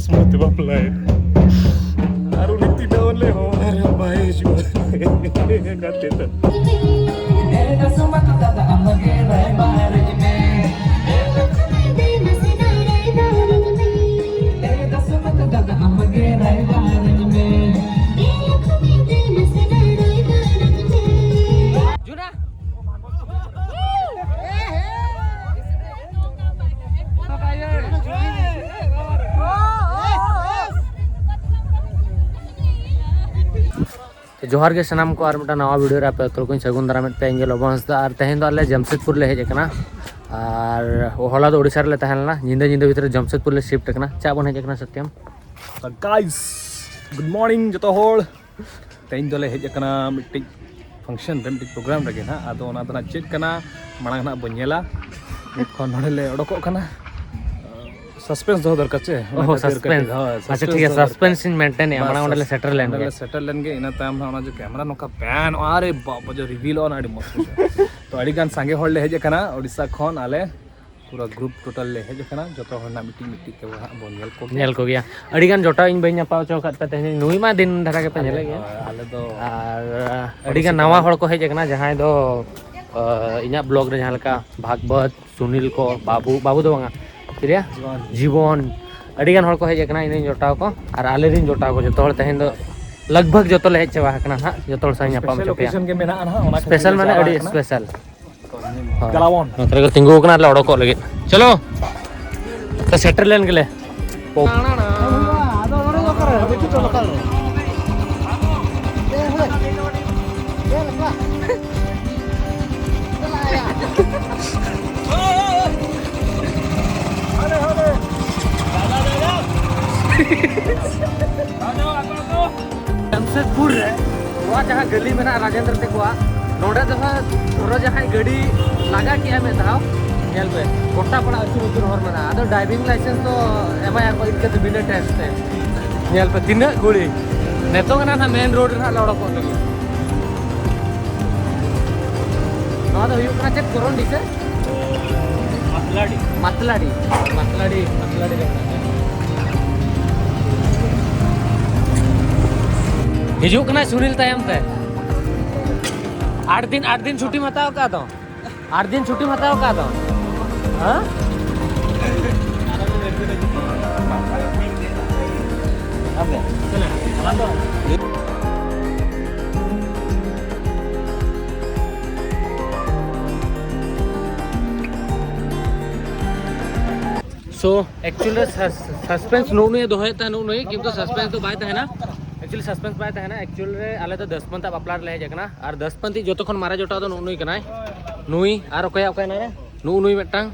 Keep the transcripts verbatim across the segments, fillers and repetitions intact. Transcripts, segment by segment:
Smooth ᱵᱟᱯᱞᱟᱭᱮᱱ᱾ ᱟᱨ ᱩᱱᱤ ᱛᱤᱱᱟᱹᱜ ᱦᱚᱲ ᱞᱮ ᱦᱚᱦᱚ ᱟᱭ ᱨᱮᱦᱚᱸ ᱵᱟᱭ ᱦᱤᱡᱩᱜᱼᱟ᱾ ᱜᱟᱛᱮ ᱫᱚ᱾ ᱡᱚᱦᱟᱨ ᱜᱮ ᱥᱟᱱᱟᱢ ᱠᱚ, ᱟᱨ ᱢᱤᱫᱴᱟᱝ ᱱᱟᱣᱟ ᱵᱷᱤᱰᱤᱭᱳ ᱨᱮ ᱟᱯᱮ ᱡᱚᱛᱚ ᱠᱚᱧ ᱥᱟᱹᱜᱩᱱ ᱫᱟᱨᱟᱢᱮᱫ ᱯᱮᱭᱟ᱾ ᱤᱧ ᱜᱮ ᱞᱚᱵᱚ ᱦᱟᱸᱥᱫᱟ, ᱟᱨ ᱛᱮᱦᱮᱧ ᱫᱚ ᱟᱞᱮ ᱡᱟᱢᱥᱮᱫᱽᱯᱩᱨ ᱞᱮ ᱦᱮᱡ ᱟᱠᱟᱱᱟ᱾ ᱟᱨ ᱦᱚᱞᱟ ᱫᱚ ᱳᱰᱤᱥᱟ ᱨᱮᱞᱮ ᱛᱟᱦᱮᱸ ᱞᱮᱱᱟ, ᱧᱤᱫᱟᱹ ᱧᱤᱫᱟᱹ ᱵᱷᱤᱛᱨᱤ ᱡᱟᱢᱥᱮᱫᱽᱯᱩᱨ ᱞᱮ ᱥᱤᱯᱴ ᱟᱠᱟᱱᱟ᱾ ᱪᱮᱫᱟᱜ ᱵᱚᱱ ᱦᱮᱡ ᱟᱠᱟᱱᱟ ᱥᱚᱛᱭᱚᱢ? ᱜᱟᱭᱥ, ᱜᱩᱰ ᱢᱚᱨᱱᱤᱝ ᱡᱚᱛᱚ ᱦᱚᱲ᱾ ᱛᱮᱦᱮᱧ ᱫᱚᱞᱮ ᱦᱮᱡ ᱟᱠᱟᱱᱟ ᱢᱤᱫᱴᱤᱡ ᱯᱷᱟᱝᱥᱮᱱ ᱨᱮ, ᱢᱤᱫᱴᱤᱡ ᱯᱨᱳᱜᱨᱟᱢ ᱨᱮᱜᱮ ᱱᱟᱦᱟᱜ᱾ ᱟᱫᱚ ᱚᱱᱟ ᱫᱚ ᱱᱟᱦᱟᱜ ᱪᱮᱫ ᱠᱟᱱᱟ, ᱢᱟᱲᱟᱝ ᱱᱟᱦᱟᱜ ᱵᱚᱱ ᱧᱮᱞᱟ᱾ ᱱᱤᱛ ᱠᱷᱚᱱ ᱱᱚᱰᱮ ᱞᱮ ᱚᱰᱚᱠᱚᱜ ᱠᱟᱱᱟ᱾ ᱥᱟᱥᱯᱮᱱᱥ ᱫᱚᱦᱚ ᱫᱚᱨᱠᱟᱨ ᱪᱮ? ᱚᱱᱟ ᱚᱦᱚ, ᱠᱷᱟᱹᱛᱤᱨ ᱥᱟᱥᱯᱮᱱᱥ᱾ ᱠᱟᱹᱴᱤᱡ, ᱦᱳᱭ, ᱟᱪᱪᱷᱟ, ᱥᱟᱥᱯᱮᱱᱥ ᱴᱷᱤᱠ ᱜᱮᱭᱟ, ᱫᱚᱦᱚ ᱫᱚᱨᱠᱟᱨ᱾ ᱥᱟᱥᱯᱮᱱᱥ ᱤᱧ ᱢᱮᱱᱴᱮᱱᱮᱜᱼᱟ, ᱵᱟᱥ, ᱢᱟᱲᱟᱝ ᱚᱸᱰᱮ ᱞᱮ ᱥᱟᱥᱯᱮᱱᱥ᱾ ᱥᱮᱴᱮᱨ ᱞᱮᱱ ᱱᱚᱸᱰᱮ ᱜᱮ᱾ ᱞᱮ ᱥᱮᱴᱮᱨ ᱞᱮᱱ ᱜᱮ, ᱤᱱᱟᱹ ᱛᱟᱭᱚᱢ ᱱᱟᱦᱟᱜ ᱚᱱᱟ ᱡᱮ ᱠᱮᱢᱨᱟ ᱱᱚᱝᱠᱟ ᱯᱮᱱᱚᱜᱼᱟ, ᱟᱨᱮ ᱵᱟᱵᱟ, ᱡᱮ ᱨᱤᱵᱷᱤᱞᱚᱜᱼᱟ, ᱚᱱᱟ ᱟᱹᱰᱤ ᱢᱚᱡᱽ ᱵᱩᱡᱷᱟᱹᱜᱼᱟ᱾ ᱛᱚ, ᱟᱹᱰᱤ ᱜᱟᱱ ᱥᱟᱸᱜᱮ ᱦᱚᱲ ᱞᱮ ᱦᱮᱡ ᱟᱠᱟᱱᱟ ᱳᱰᱤᱥᱟ ᱠᱷᱚᱱ, ᱟᱞᱮ ᱯᱩᱨᱟᱹ ᱜᱨᱩᱯ ᱴᱳᱴᱟᱞ ᱞᱮ ᱦᱮᱡ ᱟᱠᱟᱱᱟ᱾ ᱡᱚᱛᱚ ᱦᱚᱲ ᱨᱮᱱᱟᱜ ᱢᱤᱫᱴᱤᱡ ᱢᱤᱫᱴᱤᱡ ᱛᱮᱵᱚ ᱦᱟᱸᱜ ᱵᱚᱱ ᱧᱮᱞ ᱠᱚᱜᱮᱭᱟ᱾ ᱧᱮᱞ ᱠᱚᱜᱮᱭᱟ᱾ ᱟᱹᱰᱤ ᱜᱟᱱ ᱡᱚᱴᱟᱣ ᱤᱧ ᱵᱟᱹᱧ ᱧᱟᱯᱟᱢ ᱦᱚᱪᱚ ᱟᱠᱟᱫ ᱯᱮ ᱛᱮᱦᱮᱧ, ᱱᱩᱭ ᱢᱟ ᱫᱤᱱ ᱫᱷᱟᱨᱟ ᱜᱮᱯᱮ ᱟᱞᱮ, ᱧᱮᱞᱮ ᱜᱮᱭᱟ᱾ ᱦᱳᱭ, ᱟᱞᱮ ᱫᱚ ᱟᱨ ᱟᱹᱰᱤ ᱜᱟᱱ ᱯᱟᱹᱨᱥᱤ ᱱᱟᱣᱟ ᱠᱟᱱᱟ᱾ ᱦᱚᱲ ᱠᱚ ᱦᱮᱡ ᱟᱠᱟᱱᱟ, ᱡᱟᱦᱟᱸᱭ ᱫᱚ, ᱟᱸ, ᱤᱧᱟᱹᱜ ᱵᱞᱚᱜ ᱨᱮ ᱡᱟᱦᱟᱸ ᱞᱮᱠᱟ ᱵᱷᱟᱜᱽᱵᱚᱛ, ᱥᱩᱱᱤᱞ ᱠᱚ, ᱵᱟᱵᱩ, ᱵᱟᱵᱩ ᱫᱚ ᱵᱟᱝᱟ, ᱪᱮᱫ ᱭᱟ? ᱡᱤᱵᱚᱱ᱾ ᱡᱤᱵᱚᱱ᱾ ᱟᱹᱰᱤ ᱜᱟᱱ ᱦᱚᱲ ᱠᱚ ᱦᱮᱡ ᱟᱠᱟᱱᱟ, ᱤᱧ ᱨᱮᱱ ᱡᱚᱴᱟᱣ ᱠᱚ, ᱟᱨ ᱟᱞᱮ ᱨᱮᱱ ᱡᱚᱴᱟᱣ ᱠᱚ, ᱡᱚᱛᱚ ᱦᱚᱲ ᱛᱮᱦᱮᱧ ᱫᱚ ᱞᱟᱜᱽ ᱵᱷᱟᱜᱽ ᱡᱚᱛᱚ ᱞᱮ ᱦᱮᱡ ᱪᱟᱵᱟ ᱟᱠᱟᱱᱟ ᱦᱟᱸᱜ, ᱡᱚᱛᱚ ᱦᱚᱲ ᱥᱟᱶ ᱧᱟᱯᱟᱢ ᱥᱯᱮᱥᱟᱞ ᱦᱚᱪᱚ ᱯᱮᱭᱟ᱾ ᱚᱠᱮᱡᱚᱱ ᱜᱮ ᱢᱮᱱᱟᱜᱼᱟ ᱱᱟᱦᱟᱜ, ᱚᱱᱟ ᱠᱷᱟᱹᱛᱤᱨ ᱥᱯᱮᱥᱟᱞ ᱞᱮ ᱢᱟᱱᱮ ᱪᱟᱞᱟᱣ ᱟᱹᱰᱤ ᱟᱠᱟᱱᱟ᱾ ᱥᱯᱮᱥᱟᱞ᱾ ᱦᱳᱭ᱾ ᱜᱟᱞᱟᱣᱚᱱ᱾ ᱱᱚᱛᱮ ᱨᱮᱠᱚ ᱛᱤᱸᱜᱩ ᱟᱠᱟᱱᱟ, ᱟᱨ ᱞᱮ ᱚᱰᱚᱠᱚᱜ ᱞᱟᱹᱜᱤᱫ᱾ ᱪᱚᱞᱚ᱾ ᱛᱚ, ᱥᱮᱴᱮᱨ ᱞᱮᱱ ᱜᱮᱞᱮ᱾ ᱟᱫᱚ ᱱᱚᱰᱮ ᱫᱚ ᱚᱠᱟᱨᱮ? ᱟᱵᱚ ᱪᱮᱫ ᱞᱳᱠᱟᱞ ᱨᱮ? ᱡᱟᱢᱥᱮᱫᱽᱯᱩᱨ ᱨᱮ ᱱᱚᱣᱟ ᱡᱟᱦᱟᱸ ᱜᱟᱹᱞᱤ ᱢᱮᱱᱟᱜᱼᱟ ᱨᱟᱡᱮᱱᱫᱨᱚ ᱛᱮᱠᱚᱣᱟᱜ, ᱱᱚᱰᱮ ᱫᱚ ᱦᱟᱸᱜ ᱫᱷᱚᱨᱚ ᱡᱟᱦᱟᱸᱭ ᱜᱟᱹᱰᱤ ᱞᱟᱜᱟ ᱠᱮᱜᱼᱟᱭ ᱢᱤᱫ ᱫᱷᱟᱣ, ᱧᱮᱞ ᱯᱮ, ᱜᱚᱴᱟ ᱯᱟᱲᱟ ᱟᱹᱪᱩᱨ ᱟᱹᱪᱩᱨ ᱦᱚᱨ ᱢᱮᱱᱟᱜᱼᱟ᱾ ᱟᱫᱚ ᱰᱨᱟᱭᱵᱷᱤᱝ ᱞᱟᱭᱥᱮᱱᱥ ᱫᱚ ᱮᱢᱟᱭᱟᱠᱚ ᱤᱱᱠᱟᱹ ᱛᱮ ᱵᱤᱱᱟᱹ ᱴᱮᱥᱴ ᱛᱮ᱾ ᱧᱮᱞ ᱯᱮ ᱛᱤᱱᱟᱹᱜ ᱜᱷᱩᱲᱤ᱾ ᱱᱤᱛᱚᱝ ᱜᱮ ᱱᱟᱦᱟᱜ ᱢᱮᱱ ᱨᱳᱰ ᱨᱮ ᱱᱟᱦᱟᱜ ᱞᱮ ᱚᱰᱚᱠᱚᱜ ᱞᱟᱹᱜᱤᱫ᱾ ᱱᱚᱣᱟ ᱫᱚ ᱦᱩᱭᱩᱜ ᱠᱟᱱᱟ ᱪᱮᱫ ᱠᱚᱨᱚᱱᱰᱤ ᱥᱮ? ᱢᱟᱛᱞᱟᱰᱤ᱾ ᱢᱟᱛᱞᱟᱰᱤ, ᱢᱟᱛᱞᱟᱰᱤ, ᱢᱟᱛᱞᱟᱰᱤ ᱨᱮ ᱢᱮᱱᱟᱜᱼᱟ᱾ ᱦᱤᱡᱩᱜ ᱠᱟᱱᱟᱭ ᱥᱩᱱᱤᱞ ᱛᱟᱭᱚᱢ ᱛᱮ᱾ ᱟᱴ ᱫᱤᱱ, ᱟᱴ ᱫᱤᱱ ᱪᱷᱩᱴᱤᱢ ᱦᱟᱛᱟᱣ ᱠᱟᱜ ᱫᱚ᱾ ᱟᱴ ᱫᱤᱱ ᱪᱷᱩᱴᱤᱢ ᱦᱟᱛᱟᱣ ᱠᱟᱜ ᱫᱚ᱾ ᱦᱮᱸ? So actually ᱨᱮ suspense ᱱᱩᱜ ᱱᱩᱭ ᱫᱚᱦᱚᱭᱮᱫ ᱛᱟᱦᱮᱸ, ᱱᱩᱜ ᱱᱩᱭ, ᱠᱤᱱᱛᱩ suspense ᱫᱚ ᱵᱟᱭ ᱛᱟᱦᱮᱱᱟ᱾ Actually suspense ᱵᱟᱭ ᱛᱟᱦᱮᱱᱟ᱾ Actually ᱨᱮ ᱟᱞᱮ ᱫᱚ ᱫᱟᱥᱯᱟᱱ ᱛᱟᱜ ᱵᱟᱯᱞᱟ ᱨᱮᱞᱮ ᱦᱮᱡ ᱟᱠᱟᱱᱟ, ᱟᱨ ᱫᱟᱥᱯᱟᱱ ᱛᱤᱡ ᱡᱚᱛᱚ ᱠᱷᱚᱱ ᱢᱟᱨᱮ ᱡᱚᱴᱟᱣ ᱫᱚ ᱱᱩᱜ ᱱᱩᱭ ᱠᱟᱱᱟᱭ᱾ ᱱᱩᱭ ᱟᱨ ᱚᱠᱚᱭ, ᱚᱠᱚᱭ ᱱᱟᱭ? ᱱᱩᱜ ᱱᱩᱭ ᱢᱤᱫᱴᱟᱝ,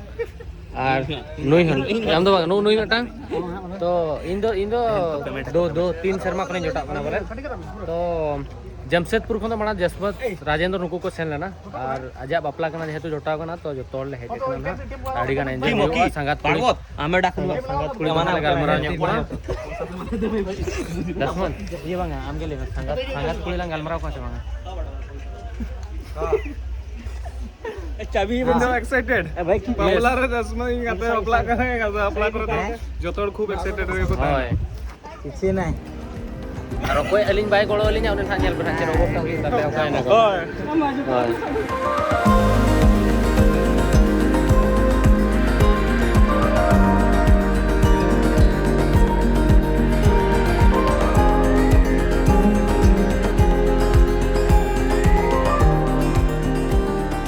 ᱟᱨ ᱱᱩᱭ ᱦᱚᱸ, ᱟᱢ ᱫᱚ ᱵᱟᱝ, ᱱᱩᱜ ᱱᱩᱭ ᱢᱤᱫᱴᱟᱝ᱾ ᱛᱚ ᱤᱧ ᱫᱚ, ᱤᱧ ᱫᱚ ᱫᱚ, ᱫᱚ ᱛᱤᱱ ᱥᱮᱨᱢᱟ ᱠᱷᱚᱱᱤᱧ ᱡᱚᱴᱟᱜ ᱠᱟᱱᱟ ᱵᱚᱞᱮ᱾ ᱛᱚ ᱡᱟᱢᱥᱮᱫᱽᱯᱩᱨ ᱠᱷᱚᱱ ᱫᱚ ᱢᱟᱲᱟᱝ ᱡᱟᱥᱯᱟᱛ ᱨᱟᱡᱮᱱᱫᱨᱚ ᱱᱩᱠᱩ ᱠᱚ ᱥᱮᱱ ᱞᱮᱱᱟ, ᱟᱨ ᱟᱡᱟᱜ ᱵᱟᱯᱞᱟ ᱠᱟᱱᱟ, ᱡᱮᱦᱮᱛᱩ ᱡᱚᱴᱟᱣ ᱠᱟᱱᱟ, ᱛᱚ ᱡᱚᱛᱚ ᱦᱚᱲ ᱞᱮ ᱦᱮᱡ ᱟᱠᱟᱱᱟ ᱱᱟᱦᱟᱜ᱾ ᱟᱹᱰᱤ ᱜᱟᱱ enjoy ᱦᱩᱭᱩᱜᱼᱟ᱾ ᱥᱟᱸᱜᱟᱛ ᱠᱩᱲᱤ, ᱟᱢᱮ ᱰᱟᱠ ᱥᱟᱸᱜᱟᱛ ᱠᱩᱲᱤ ᱠᱚ ᱱᱟᱦᱟᱜ ᱞᱮ ᱜᱟᱞᱢᱟᱨᱟᱣ ᱧᱚᱜ ᱠᱚᱣᱟ᱾ ᱫᱟᱥᱢᱟᱱ, ᱤᱭᱟᱹ ᱵᱟᱝᱟ, ᱟᱢ ᱜᱮ ᱞᱟᱹᱭ ᱢᱮ, ᱥᱟᱸᱜᱟᱛ, ᱥᱟᱸᱜᱟᱛ ᱠᱩᱲᱤ ᱞᱟᱝ ᱜᱟᱞᱢᱟᱨᱟᱣ ᱠᱚᱣᱟ ᱥᱮ ᱵᱟᱝᱟ? ᱪᱟᱵᱤ ᱤᱧ ᱫᱚ excited. ᱵᱟᱯᱞᱟ ᱨᱮ ᱫᱟᱥᱢᱟᱱ ᱤᱧ ᱜᱟᱛᱮ ᱵᱟᱯᱞᱟᱜ ᱠᱟᱱᱟ, ᱜᱟᱛᱮ ᱵᱟᱯᱞᱟ ᱠᱚᱨᱮ ᱫᱚ ᱡᱚᱛᱚ ᱦᱚᱲ ᱠᱷᱩᱵ excited ᱨᱮᱜᱮ ᱠᱚ ᱛᱟᱦᱮᱱᱟ᱾ ᱦᱳᱭ᱾ ᱠᱤᱪᱷᱩ ᱱᱟᱭ᱾ ᱟᱨ ᱚᱠᱚᱭ ᱟᱹᱞᱤᱧ ᱵᱟᱭ ᱜᱚᱲᱚ ᱟᱹᱞᱤᱧᱟ, ᱩᱱᱤ ᱱᱟᱦᱟᱜ ᱧᱮᱞ ᱵᱮᱱ ᱦᱟᱸᱜ ᱪᱮᱫ ᱚᱵᱚᱥᱛᱟ ᱦᱩᱭᱩᱜ ᱛᱟᱯᱮᱭᱟ, ᱚᱠᱟᱭᱮᱱᱟ ᱠᱚ᱾ ᱦᱳᱭ᱾ ᱦᱳᱭ᱾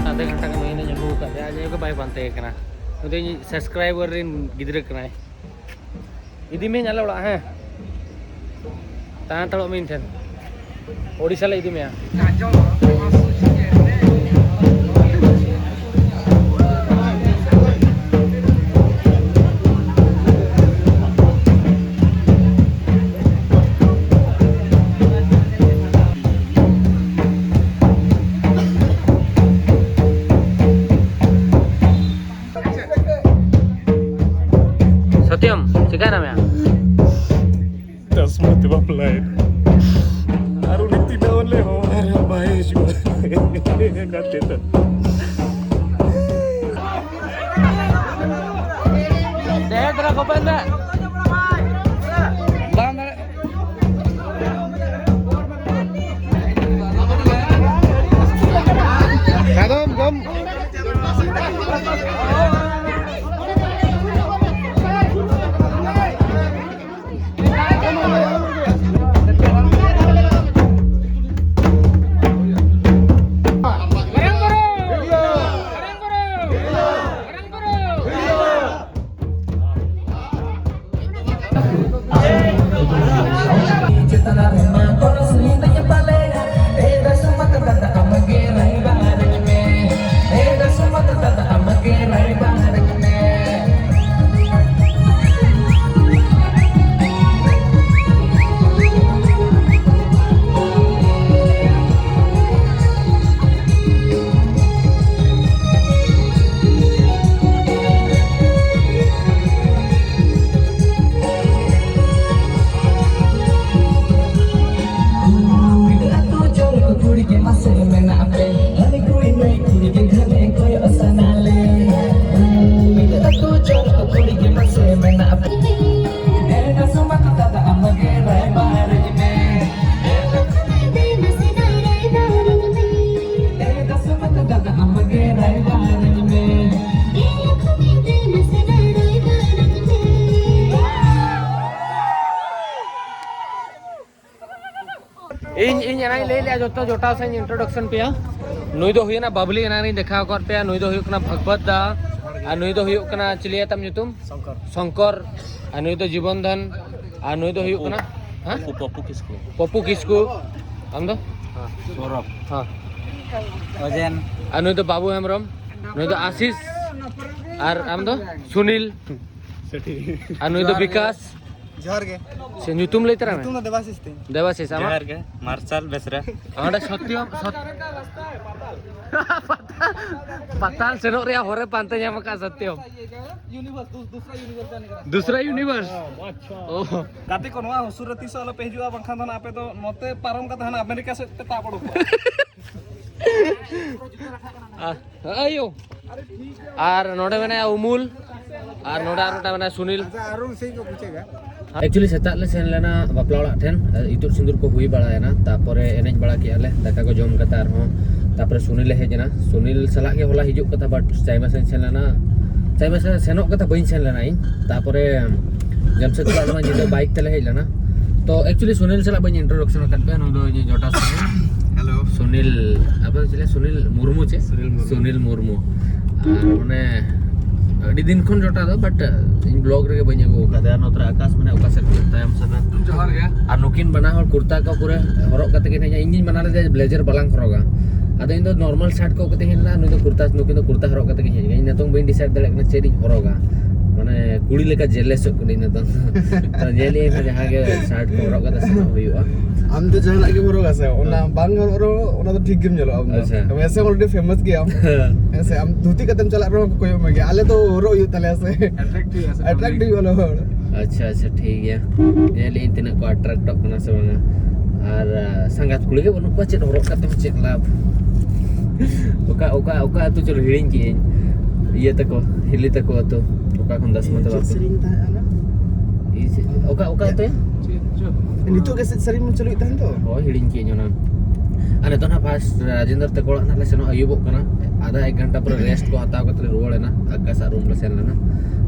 ᱟᱫᱷᱟ ᱜᱷᱚᱱᱴᱟ ᱜᱟᱱ ᱦᱩᱭᱱᱟ ᱧᱮᱞ ᱟᱹᱜᱩ ᱟᱠᱟᱫ ᱛᱟᱭᱟ, ᱟᱡ ᱟᱭᱳ ᱜᱮ ᱵᱟᱭ ᱯᱟᱱᱛᱮ ᱠᱟᱱᱟ᱾ ᱩᱱᱤ ᱫᱚ ᱤᱧ subscriber ᱨᱮᱱ ᱜᱤᱫᱽᱨᱟᱹ ᱠᱟᱱᱟᱭ᱾ ᱤᱫᱤ ᱢᱤᱭᱟᱹᱧ ᱟᱞᱮ ᱚᱲᱟᱜ, ᱦᱮᱸ? ᱛᱟᱦᱮᱸ ᱦᱟᱛᱟᱲᱚᱜ ᱢᱮ ᱤᱧ ᱴᱷᱮᱱ᱾ ᱳᱰᱤᱥᱟ ᱞᱮ ᱤᱫᱤ ᱢᱮᱭᱟ᱾ ᱥᱚᱛᱭᱚᱢ, ᱪᱤᱠᱟᱭᱱᱟ ᱢᱮᱭᱟ? ᱫᱟᱥᱢᱟᱱ ᱛᱮ ᱵᱟᱯᱞᱟᱭᱮᱱ᱾ ᱟᱨ ᱩᱱᱤ ᱛᱤᱱᱟᱹᱜ ᱦᱚᱲ ᱞᱮ ᱦᱚᱦᱚ ᱟᱭ ᱨᱮᱦᱚᱸ ᱵᱟᱭ ᱦᱤᱡᱩᱜᱼᱟ᱾ ᱜᱟᱛᱮ ᱫᱚ᱾ ᱰᱷᱮᱨ ᱫᱷᱟᱨᱟ ᱠᱚᱯᱮ ᱢᱮ᱾ ᱵᱟᱝ ᱫᱟᱲᱮ-, ᱟᱹᱛᱩ ᱡᱚᱨ ᱠᱚ ᱠᱩᱲᱤ ᱜᱮ ᱢᱟᱥᱮ ᱢᱮᱱᱟᱜ ᱯᱮ, ᱦᱟᱹᱱᱤ ᱠᱩᱲᱤ ᱱᱩᱭ ᱠᱩᱲᱤ ᱜᱮ ᱜᱷᱟᱱᱮ ᱠᱚᱭᱚᱜ ᱥᱟᱱᱟ ᱞᱮ᱾ ᱢᱤᱫ ᱟᱹᱛᱩ ᱡᱚᱨ ᱠᱚ ᱠᱩᱲᱤ ᱜᱮ ᱢᱟᱥᱮ ᱢᱮᱱᱟᱜ ᱯᱮ᱾ ᱮ ᱫᱟᱥᱩ ᱢᱟ ᱛᱟᱛᱟ ᱫᱟ ᱟᱢ ᱜᱮ ᱨᱟᱭᱵᱟᱨ ᱢᱮ᱾ ᱮ ᱫᱟᱥᱩ ᱢᱟ ᱛᱟᱛᱟ ᱫᱟ ᱟᱢ ᱜᱮ ᱨᱟᱭᱵᱟᱨ ᱢᱮ᱾ ᱤᱧ ᱤᱧ ᱮᱱᱟᱝ ᱤᱧ ᱞᱟᱹᱭ ᱞᱮᱜᱼᱟ, ᱡᱚᱛᱚ ᱡᱚᱴᱟᱣ ᱥᱟᱶ ᱤᱧ introduction ᱯᱮᱭᱟ᱾ ᱱᱩᱭ ᱫᱚ ᱦᱩᱭᱩᱜ ᱠᱟᱱᱟ ᱵᱟᱵᱞᱤ, ᱮᱱᱟᱝ ᱨᱤᱧ ᱫᱮᱠᱷᱟᱣ ᱟᱠᱟᱫ ᱯᱮᱭᱟ᱾ ᱱᱩᱭ ᱫᱚ ᱦᱩᱭᱩᱜ ᱠᱟᱱᱟ ᱵᱷᱟᱜᱽᱵᱚᱛ ᱫᱟ, ᱟᱨ ᱱᱩᱭ ᱫᱚ ᱦᱩᱭᱩᱜ ᱠᱟᱱᱟ, ᱪᱤᱞᱤᱭᱟ ᱛᱟᱢ ᱧᱩᱛᱩᱢ? ᱥᱚᱝᱠᱚᱨ᱾ ᱥᱚᱝᱠᱚᱨ᱾ ᱟᱨ ᱱᱩᱭ ᱫᱚ ᱡᱤᱵᱚᱱ ᱫᱷᱚᱱ, ᱟᱨ ᱱᱩᱭ ᱫᱚ ᱦᱩᱭᱩᱜ ᱠᱟᱱᱟ, ᱦᱮᱸ? ᱯᱚᱯᱩ, ᱯᱚᱯᱩ ᱠᱤᱥᱠᱩ᱾ ᱯᱚᱯᱩ ᱠᱤᱥᱠᱩ᱾ ᱟᱢ ᱫᱚ? ᱥᱚᱨᱚᱵ᱾ ᱦᱮᱸ᱾ ᱚᱡᱮᱱ᱾ ᱟᱨ ᱱᱩᱭ ᱫᱚ ᱵᱟᱵᱩ ᱦᱮᱢᱵᱨᱚᱢ, ᱱᱩᱭ ᱫᱚ ᱟᱥᱤᱥ, ᱟᱨ ᱟᱢ ᱫᱚ? ᱥᱩᱱᱤᱞ᱾ ᱥᱮᱴᱷᱤ᱾ ᱟᱨ ᱱᱩᱭ ᱫᱚ ᱡᱚᱦᱟᱨ ᱜᱮ᱾ ᱵᱤᱠᱟᱥ᱾ ᱡᱚᱦᱟᱨ ᱜᱮ᱾ ᱥᱮ ᱧᱩᱛᱩᱢ ᱞᱟᱹᱭ ᱛᱟᱨᱟ ᱢᱮ᱾ ᱧᱩᱛᱩᱢ ᱫᱚ ᱫᱮᱵᱟᱥᱤᱥ ᱛᱤᱧ᱾ ᱫᱮᱵᱟᱥᱤᱥ, ᱟᱢᱟᱜ? ᱡᱚᱦᱟᱨ ᱜᱮ, ᱢᱟᱨᱥᱟᱞ ᱵᱮᱥᱨᱟ᱾ ᱚᱸᱰᱮ ᱥᱚᱛᱭᱚᱢ, ᱥᱚᱛ-, ᱯᱟᱛᱟᱞ ᱥᱮᱱᱚᱜ ᱨᱮᱭᱟᱜ ᱦᱚᱨᱮ ᱯᱟᱱᱛᱮ ᱧᱟᱢ ᱟᱠᱟᱫ ᱥᱚᱛᱭᱚᱢ᱾ ᱫᱩᱥᱨᱟ ᱤᱭᱩᱱᱤᱵᱷᱟᱨᱥ᱾ ᱜᱟᱛᱮ ᱠᱚ, ᱱᱚᱣᱟ ᱦᱩᱥᱩᱨ ᱨᱮ ᱛᱤᱥ ᱦᱚᱸ ᱟᱞᱚ ᱯᱮ ᱦᱤᱡᱩᱜᱼᱟ, ᱵᱟᱝᱠᱷᱟᱱ ᱫᱚ ᱱᱟᱜ ᱟᱯᱮ ᱫᱚ ᱱᱚᱛᱮ ᱯᱟᱨᱚᱢ ᱠᱟᱛᱮ ᱦᱟᱱᱟ ᱟᱢᱮᱨᱤᱠᱟ ᱥᱮᱫ ᱯᱮ ᱛᱟᱵ ᱚᱰᱚᱠᱚᱜᱼᱟ᱾ ᱟᱭᱳ᱾ ᱟᱨ ᱱᱚᱰᱮ ᱢᱮᱱᱟᱭᱟ ᱩᱢᱩᱞ, ᱟᱨ ᱱᱚᱰᱮ ᱟᱨ ᱢᱤᱫᱴᱟᱝ ᱢᱮᱱᱟᱭᱟ ᱥᱩᱱᱤᱞ᱾ ᱟᱪᱪᱷᱟ, ᱟᱨ ᱩᱱ ᱥᱮᱫ ᱠᱚ ᱯᱩᱪᱷᱟᱹᱜᱟ᱾ Actually, ᱥᱮᱛᱟᱜ ᱞᱮ ᱥᱮᱱ ᱞᱮᱱᱟ, ᱵᱟᱯᱞᱟ ᱚᱲᱟᱜ ᱴᱷᱮᱱ ᱤᱛᱩᱫ ᱥᱤᱸᱫᱩᱨ ᱠᱚ ᱦᱩᱭ ᱵᱟᱲᱟᱭᱮᱱᱟ, ᱛᱟᱯᱚᱨᱮ ᱮᱱᱮᱡ ᱵᱟᱲᱟ ᱠᱮᱜᱼᱟ ᱞᱮ, ᱫᱟᱠᱟ ᱠᱚ ᱡᱚᱢ ᱠᱟᱛᱮ ᱟᱨᱦᱚᱸ ᱛᱟᱯᱚᱨᱮ ᱥᱩᱱᱤᱞ ᱮ ᱦᱮᱡ ᱮᱱᱟ᱾ ᱥᱩᱱᱤᱞ ᱥᱟᱞᱟᱜ ᱜᱮ ᱦᱚᱞᱟ ᱦᱤᱡᱩᱜ ᱠᱟᱛᱷᱟ, but ᱪᱟᱭᱵᱟᱥᱟᱧ ᱥᱮᱱ ᱞᱮᱱᱟ᱾ ᱪᱟᱭᱵᱟᱥᱟ ᱥᱮᱱᱚᱜ ᱠᱟᱛᱷᱟ ᱵᱟᱹᱧ ᱥᱮᱱ ᱞᱮᱱᱟ ᱤᱧ᱾ ᱛᱟᱯᱚᱨᱮ ᱡᱟᱢᱥᱮᱫᱽᱯᱩᱨ ᱟᱞᱮ ᱢᱟ ᱧᱤᱫᱟᱹ ᱵᱟᱭᱤᱠ ᱛᱮᱞᱮ ᱦᱮᱡ ᱞᱮᱱᱟ᱾ ᱛᱚ actually ᱥᱩᱱᱤᱞ ᱥᱟᱞᱟᱜ ᱵᱟᱹᱧ introduction ᱟᱠᱟᱫ ᱯᱮᱭᱟ᱾ ᱱᱩᱭ ᱫᱚ ᱤᱧᱤᱡ ᱡᱚᱴᱟ ᱥᱩᱱᱤᱞ᱾ ᱦᱮᱞᱳ᱾ ᱥᱩᱱᱤᱞ, ᱟᱯᱮ ᱫᱚ ᱪᱮᱞᱮ? ᱥᱩᱱᱤᱞ ᱢᱩᱨᱢᱩ ᱪᱮ? ᱥᱩᱱᱤᱞ ᱢᱩᱨᱢᱩ᱾ ᱥᱩᱱᱤᱞ ᱢᱩᱨᱢᱩ᱾ ᱟᱨ ᱢᱟᱱᱮ ᱟᱹᱰᱤ ᱫᱤᱱ ᱠᱷᱚᱱ ᱡᱚᱴᱟ ᱫᱚ, but ᱤᱧ vlog ᱨᱮᱜᱮ ᱵᱟᱹᱧ ᱟᱹᱜᱩ ᱟᱠᱟᱫᱮᱭᱟ᱾ ᱱᱚᱛᱮ ᱨᱮ ᱟᱠᱟᱥ ᱢᱮᱱᱟᱭᱟ, ᱚᱠᱟ ᱥᱮᱫ ᱨᱮ ᱛᱟᱭᱚᱢ ᱥᱮᱫ ᱨᱮ᱾ ᱡᱚᱦᱟᱨ ᱜᱮ᱾ ᱟᱨ ᱱᱩᱠᱤᱱ ᱵᱟᱱᱟ ᱦᱚᱲ ᱠᱩᱨᱛᱟ ᱠᱚ ᱯᱩᱨᱟᱹ ᱦᱚᱨᱚᱜ ᱠᱟᱛᱮ ᱠᱤᱱ ᱦᱮᱡ ᱮᱱᱟ᱾ ᱤᱧ ᱜᱤᱧ ᱢᱟᱱᱟ ᱞᱮᱫᱮᱭᱟ ᱵᱞᱮᱡᱟᱨ ᱵᱟᱞᱟᱝ ᱦᱚᱨᱚᱜᱟ᱾ ᱟᱫᱚ ᱤᱧ ᱫᱚ normal shirt ᱠᱚ ᱠᱟᱛᱮ ᱦᱮᱡ ᱞᱮᱱᱟ, ᱱᱩᱭ ᱫᱚ ᱠᱩᱨᱛᱟ, ᱱᱩᱠᱤᱱ ᱫᱚ ᱠᱩᱨᱛᱟ ᱦᱚᱨᱚᱜ ᱠᱟᱛᱮ ᱠᱤᱱ ᱦᱮᱡ ᱮᱱᱟ᱾ ᱤᱧ ᱱᱤᱛᱚᱝ ᱵᱟᱹᱧ decide ᱫᱟᱲᱮᱭᱟᱜ ᱠᱟᱱᱟ ᱪᱮᱫ ᱤᱧ ᱦᱚᱨᱚᱜᱟ᱾ ᱢᱟᱱᱮ ᱠᱩᱲᱤ ᱞᱮᱠᱟ ᱡᱮᱞᱮᱥᱚᱜ ᱠᱟᱹᱱᱟᱹᱧ ᱱᱤᱛᱚᱝ᱾ ᱛᱚ ᱧᱮᱞ ᱤᱧ ᱦᱟᱸᱜ ᱡᱟᱦᱟᱸ ᱜᱮ shirt ᱠᱚ ᱦᱚᱨᱚᱜ ᱠᱟᱛᱮ ᱥᱮᱱᱚᱜ ᱦᱩᱭᱩᱜᱼᱟ᱾ ᱟᱢ ᱫᱚ ᱡᱟᱦᱟᱱᱟᱜ ᱜᱮᱢ ᱦᱚᱨᱚᱜᱟ ᱥᱮ, ᱚᱱᱟ ᱦᱮᱸ᱾ ᱵᱟᱝ ᱦᱚᱨᱚᱜ ᱨᱮᱦᱚᱸ ᱚᱱᱟ ᱫᱚ ᱴᱷᱤᱠ ᱜᱮᱢ ᱧᱮᱞᱚᱜᱼᱟ ᱟᱢ ᱫᱚ᱾ ᱟᱪᱪᱷᱟ᱾ ᱛᱚᱵᱮ ᱥᱮ already famous ᱜᱮᱭᱟᱢ᱾ ᱦᱮᱸ ᱥᱮ, ᱟᱢ ᱫᱷᱩᱛᱤ ᱠᱟᱛᱮᱢ ᱪᱟᱞᱟᱜ ᱨᱮᱦᱚᱸ ᱠᱚ ᱠᱚᱭᱚᱜ ᱢᱮ ᱜᱮᱭᱟ, ᱟᱞᱮ ᱫᱚ ᱦᱚᱨᱚᱜ ᱦᱩᱭᱩᱜ ᱛᱟᱞᱮᱭᱟ ᱥᱮ᱾ Attract ᱦᱩᱭᱩᱜᱼᱟ ᱥᱮ᱾ Attract ᱦᱩᱭᱩᱜᱼᱟ ᱞᱮ ᱦᱚᱲ᱾ ᱟᱪᱪᱷᱟ, ᱟᱪᱪᱷᱟ, ᱴᱷᱤᱠ ᱜᱮᱭᱟ᱾ ᱧᱮᱞ ᱤᱧ ᱛᱤᱱᱟᱹᱜ ᱠᱚ attractᱚᱜ ᱠᱟᱱᱟ ᱥᱮ ᱵᱟᱝᱟ᱾ ᱟᱨ, ᱟ, ᱥᱟᱸᱜᱟᱛ ᱠᱩᱲᱤ ᱜᱮ ᱵᱟᱹᱱᱩᱜ ᱠᱚᱣᱟ, ᱪᱮᱫ ᱦᱚᱨᱚᱜ ᱠᱟᱛᱮ ᱦᱚᱸ ᱪᱮᱫ ᱞᱟᱵᱷ? ᱚᱠᱟ, ᱚᱠᱟ, ᱚᱠᱟ ᱟᱹᱛᱩ ᱪᱚ ᱦᱤᱲᱤᱧ ᱠᱮᱜᱼᱟᱹᱧ᱾ ᱤᱭᱟᱹ ᱛᱟᱠᱚ, ᱦᱤᱞᱤ ᱛᱟᱠᱚ ᱟᱹᱛᱩ᱾ ᱚᱠᱟ ᱠᱷᱚᱱ ᱫᱟᱥᱢᱟ ᱛᱟᱠᱚ ᱪᱮᱫ ᱟᱹᱛᱩ? ᱥᱮᱨᱮᱧ ᱛᱟᱦᱮᱸ ᱠᱟᱱᱟ? ᱤ ᱪᱮᱫ, ᱚᱠᱟ, ᱚᱠᱟ ᱟᱹᱛᱩ? ᱪᱮᱫ ᱪᱚ? ᱱᱤᱛᱚᱜ ᱜᱮ ᱪᱮᱫ ᱥᱮᱨᱮᱧ ᱵᱚᱱ ᱪᱟᱹᱞᱩᱭᱮᱫ ᱛᱟᱦᱮᱸᱱ ᱫᱚ? ᱦᱳᱭ, ᱦᱤᱲᱤᱧ ᱠᱮᱜᱼᱟᱹᱧ ᱚᱱᱟ᱾ ᱟᱨ ᱱᱤᱛᱚᱜ ᱱᱟᱜ first ᱨᱟᱡᱮᱱᱫᱨ ᱛᱟᱠᱚ ᱚᱲᱟᱜ ᱱᱟᱜ ᱞᱮ ᱥᱮᱱᱚᱜ, ᱟᱹᱭᱩᱵᱚᱜ ᱠᱟᱱᱟ᱾ ᱟᱫᱷᱟ ᱮᱠ ᱜᱷᱚᱱᱴᱟ ᱯᱚᱨᱮ rest ᱠᱚ ᱦᱟᱛᱟᱣ ᱠᱟᱛᱮ ᱞᱮ ᱨᱩᱣᱟᱹᱲ ᱮᱱᱟ᱾ ᱟᱠᱟᱥᱟᱜ room ᱞᱮ ᱥᱮᱱ ᱞᱮᱱᱟ᱾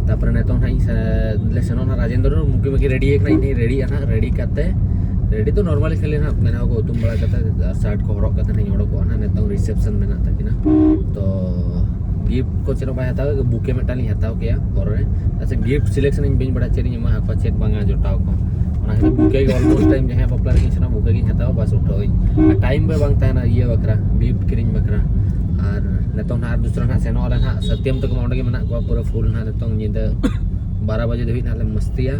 ᱛᱟᱯᱚᱨᱮ ᱱᱤᱛᱚᱝ ᱱᱟᱜ ᱤᱧ ᱥᱮ-, ᱞᱮ ᱥᱮᱱᱚᱜ ᱱᱟᱜ ᱨᱟᱡᱮᱱᱫᱨ, ᱢᱩᱠᱤ ᱢᱟᱹᱠᱤ ready ᱟᱠᱟᱱᱟ, ᱤᱧ ᱦᱚᱸᱧ readyᱜᱼᱟ ᱱᱟᱜ᱾ Ready ᱠᱟᱛᱮ, ready ᱫᱚ normally ᱠᱷᱟᱹᱞᱤ ᱱᱟᱜ ᱢᱮᱫᱦᱟ ᱠᱚ ᱦᱩᱛᱩᱢ ᱵᱟᱲᱟ ᱠᱟᱛᱮ ᱟᱨ shirt ᱠᱚ ᱦᱚᱨᱚᱜ ᱠᱟᱛᱮ ᱱᱟᱜ ᱤᱧ ᱚᱰᱚᱠᱚᱜᱼᱟ ᱱᱟᱜ᱾ ᱱᱤᱛᱚᱝ reception ᱢᱮᱱᱟᱜ ᱛᱟᱹᱠᱤᱱᱟ᱾ ᱛᱚ gift ᱠᱚ ᱪᱮᱫ ᱦᱚᱸ ᱵᱟᱭ ᱦᱟᱛᱟᱣᱟ, bouquet ᱢᱤᱫᱴᱟᱝ ᱞᱤᱧ ᱦᱟᱛᱟᱣ ᱠᱮᱭᱟ ᱦᱚᱨᱚᱜ ᱨᱮ᱾ ᱟᱪᱪᱷᱟ, gift selection ᱤᱧ ᱵᱟᱹᱧ ᱵᱟᱲᱟᱭᱟ ᱪᱮᱫ ᱤᱧ ᱮᱢᱟ ᱟᱠᱚᱣᱟ, ᱪᱮᱫ ᱵᱟᱝᱟ ᱡᱚᱴᱟᱣ ᱠᱚ᱾ ᱚᱱᱟ ᱠᱷᱟᱹᱛᱤᱨ bouquet ᱜᱮ almost time ᱡᱟᱦᱟᱸᱭᱟᱜ ᱵᱟᱯᱞᱟ ᱨᱮᱜᱤᱧ ᱥᱮᱱᱚᱜ, bouquet ᱜᱤᱧ ᱦᱟᱛᱟᱣᱟ, ᱵᱟᱥ ᱩᱴᱷᱟᱹᱣ ᱟᱹᱧ᱾ ᱟᱨ time ᱜᱮ ᱵᱟᱝ ᱛᱟᱦᱮᱱᱟ ᱤᱭᱟᱹ ᱵᱟᱠᱷᱨᱟ, gift ᱠᱤᱨᱤᱧ ᱵᱟᱠᱷᱨᱟ᱾ ᱟᱨ ᱱᱤᱛᱚᱝ ᱱᱟᱦᱟᱜ ᱟᱨ ᱫᱩᱥᱨᱟ ᱱᱟᱦᱟᱜ ᱥᱮᱱᱚᱜ ᱟᱞᱮ ᱱᱟᱦᱟᱜ, ᱥᱟᱛᱭᱟᱢ ᱛᱟᱠᱚ ᱢᱟ ᱚᱸᱰᱮ ᱜᱮ ᱢᱮᱱᱟᱜ ᱠᱚᱣᱟ, ᱯᱩᱨᱟᱹ full ᱱᱟᱦᱟᱜ ᱱᱤᱛᱚᱝ ᱧᱤᱫᱟᱹ ᱵᱟᱨᱚ ᱵᱟᱡᱮ ᱫᱷᱟᱹᱵᱤᱡ ᱱᱟᱦᱟᱜ ᱞᱮ ᱢᱟᱹᱥᱛᱤᱭᱟ᱾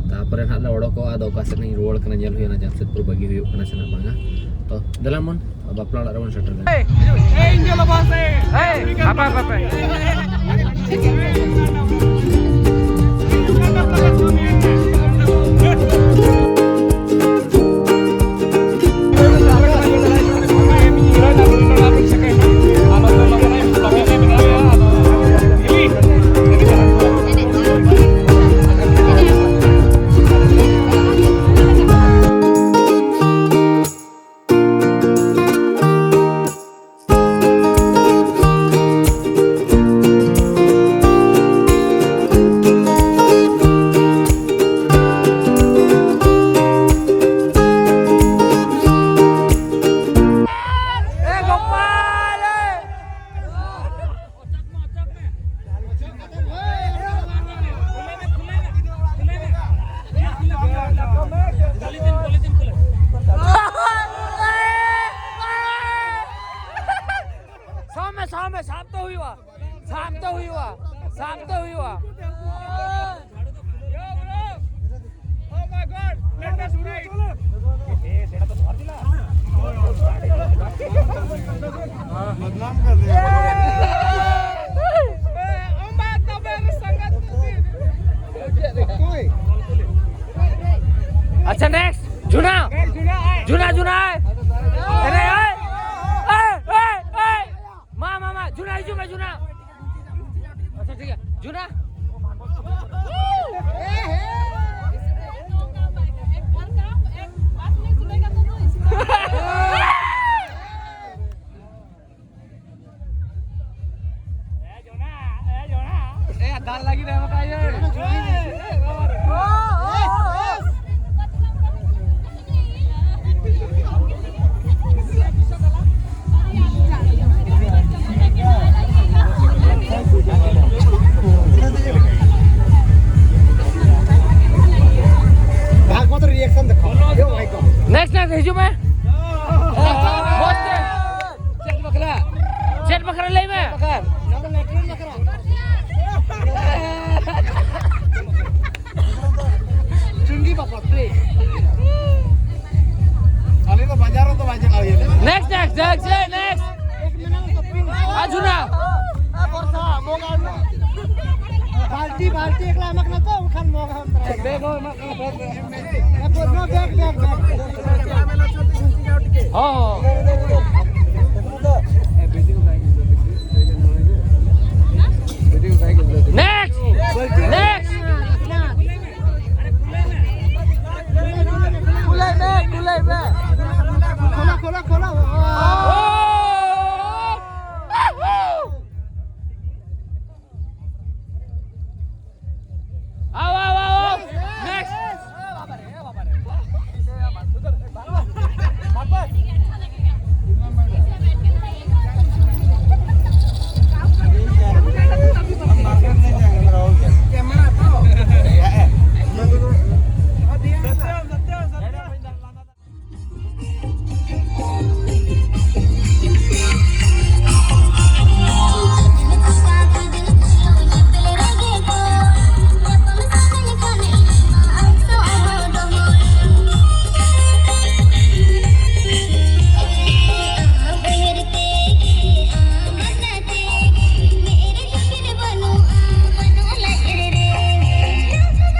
ᱛᱟᱯᱚᱨᱮ ᱱᱟᱦᱟᱜ ᱞᱮ ᱚᱰᱚᱠᱚᱜᱼᱟ, ᱟᱫᱚ ᱚᱠᱟ ᱥᱮᱫ ᱤᱧ ᱨᱩᱣᱟᱹᱲ ᱠᱟᱱᱟ ᱧᱮᱞ ᱦᱩᱭᱩᱜᱼᱟ, ᱡᱟᱢᱥᱮᱫᱽᱯᱩᱨ ᱵᱟᱹᱜᱤ ᱦᱩᱭᱩᱜ ᱠᱟᱱᱟ ᱥᱮ ᱱᱟᱦᱟᱜ ᱵᱟᱝᱟ᱾ ᱛᱚ ᱫᱮᱞᱟ ᱢᱚᱱ, ᱵᱟᱯᱞᱟ ᱚᱲᱟᱜ ᱨᱮᱵᱚᱱ ᱥᱮᱴᱮᱨ ᱞᱮᱱᱟ᱾ ᱦᱟᱯᱮ, ᱦᱟᱯᱮ, ᱦᱟᱯᱮ᱾ ᱦᱤᱡᱩᱜ ᱢᱮ᱾ ᱢᱚᱡᱽ ᱛᱮ᱾ ᱪᱮᱫ ᱵᱟᱠᱷᱨᱟ? ᱪᱮᱫ ᱵᱟᱠᱷᱨᱟ ᱞᱟᱹᱭ ᱢᱮ? ᱵᱟᱠᱷᱨᱟ᱾ ᱪᱩᱝᱜᱤ ᱯᱟᱯᱚᱲ, please. ᱟᱞᱮ ᱫᱚ ᱵᱟᱡᱟᱨ ᱨᱮᱫᱚ ᱵᱟᱭ ᱪᱟᱞᱟᱣ ᱦᱩᱭᱩᱜᱼᱟ᱾ Next, next, next, next. ᱟᱡᱷᱩᱱᱟ᱾ ᱵᱟᱞᱴᱤ, ᱵᱟᱞᱴᱤ ᱮᱠᱞᱟ ᱮᱢᱟ ᱠᱟᱱᱟ ᱛᱚ, ᱵᱟᱠᱷᱟᱱ ᱢᱚᱜᱽ ᱦᱚᱸ ᱛᱟᱨᱟ᱾ ᱵᱮᱜᱽ ᱦᱚᱸ ᱮᱢᱟ ᱠᱟᱱᱟ, bag, bag. Bag, bag, bag, bag. ᱦᱚᱸ, ᱦᱚᱸ᱾